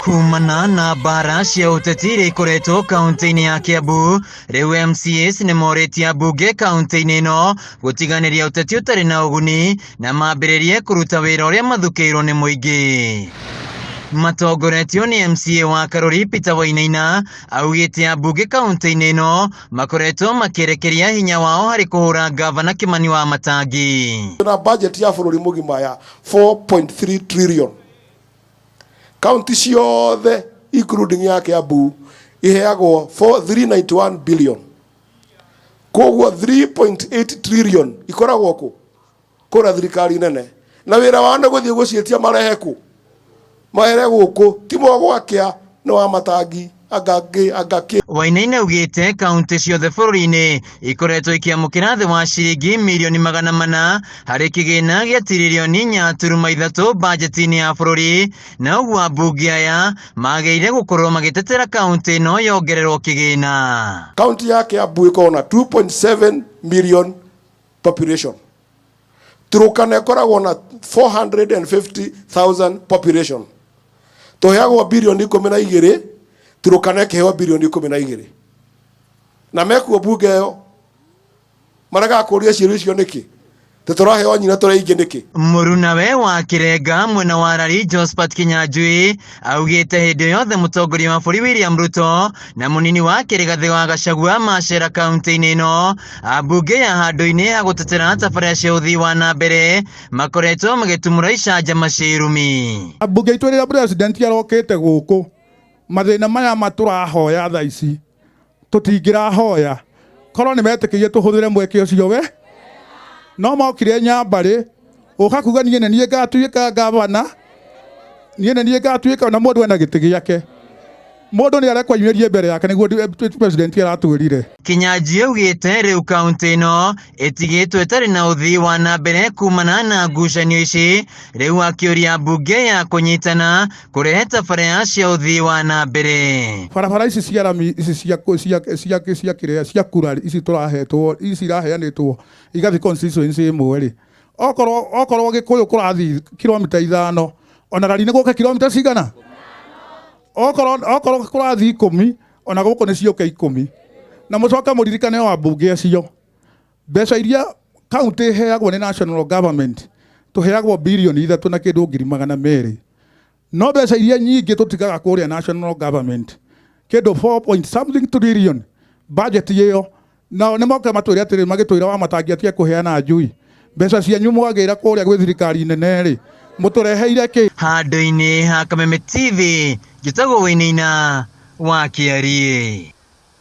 Kumana na mbara cia ũteti iria ikoretwo kaunti-inĩ ya Kiambu, rĩu MCAs nĩ morĩtie ambunge kaunti-inĩ ĩno gũtiganĩria ũteti ũtarĩ na ũguni na mambĩrĩrie kũruta wĩra ũrĩa mathukĩirwo nĩ mũingĩ. Matongoretio nĩ MCA wa Karuri Peter Wainaina augĩte ambunge kaunti-inĩ ĩno makoretwo makĩerekeria hinya wao harĩ kũhũra ngavana Kimani wa Matangi. Na budget ya bũrũri mũgima ya 4.3 trillion, kaunti ciothe including ya Kiambu iheagwo 391 billion, koguo 3.8 trillion ikoragwo kũ kũrĩa thirikari nene, na wĩra wao nĩ gũthiĩ gũciĩtia marehe kũ mahere gũkũ ti mogwakĩa nĩ wa Matangi angangĩ angakĩ. Wainaina augĩte kaunti ciothe bũrũri-inĩ ikoretwo ikĩamũkĩra thĩ wa ciringi mirioni 400 harĩ kĩgĩna gĩa tiririoni 4.3 bajeti-inĩ ya bũrũri, na ũguo ambunge aya magĩrĩire gũkorwo magĩtetera kaunti ĩno yongererwo kĩgĩna. Kaunti ya Kiambu ĩkoragwo na 2.7 million population, Turukana ĩkoragwo na 450,000 population. Tũheagwo birioni 12, Turukana ĩkĩheo birioni 12, na mekuo bunge ĩyo maregaga kũria ciũria icio nĩkĩ? Tũtũraheo nyina tũrĩ aingĩ nĩkĩ? Mũrunawe wa Kĩrenga mwena wa Rari Josephat Kinyanjui augĩte hĩndĩ yothe mũtongoria wa bũrũri William Ruto na mũnini wake Rigathĩ wa Gachagua macera kaunti-inĩ ĩno, ambunge ya handũ-inĩ ha gũtetera tabarĩra cia ũthii wa na mbere makoretwo magĩtumũra icanjama cia irumi. Ambunge aitũ, rĩrĩa president arokĩte gũkũ, mathĩna maya matũrahoya thaa ici tũtingĩrahoya korwo nĩ metĩkĩrie tũhũthĩre mweke ũcio we no mokire Nyambarĩ ũka kuga niĩ nĩ niĩ ngatuĩka gavana, niĩ nĩ niĩ ngatuĩka, na mũndũ ena gĩtĩ gĩake, mũndũ nĩ arekwo aimĩrie mbere yake nĩguo president aratwĩrire. Kinyanjui augĩte rĩu kaunti ĩno ĩtigĩtwo ĩtarĩ na ũthii wa na mbere kumana na ngucanio ici, rĩu akĩũria mbunge ya kũnyitana kũrehe tabarĩra cia ũthii wa na mbere. Barabara ici cia rami ici cia cia cia cia kĩrĩa cia kura ici tũrahetwo, ici iraheanĩtwo igathiĩ constituency ĩmwe rĩ, okorwo Gĩkũyũ kũrathiĩ kilomita 5, ona Rari nĩ gũke kilomita cigana? Okorwo kũrathiĩ 10, ona gũkũ nĩ ciũke 10. Na mũcoke mũririkane o ambunge acio, mbeca iria kaunti ĩheagwo nĩ national government, tũheagwo birioni 3 na kĩndũ ngiri 200, no mbeca iria nyingĩ tũtigaga kũrĩa national government kĩndũ 4 point something trillion budget ĩyo. Nao nĩ moke matwĩre atĩrĩ, magĩtwĩra wa Matangi atige kũheana njui, mbeca cianyu mwagĩra kũrĩa gwĩ thirikari nene rĩ, mũtũreheire kĩ? Handũ-inĩ ha Kameme TV, njĩtagwo Wainaina wa Kĩariĩ.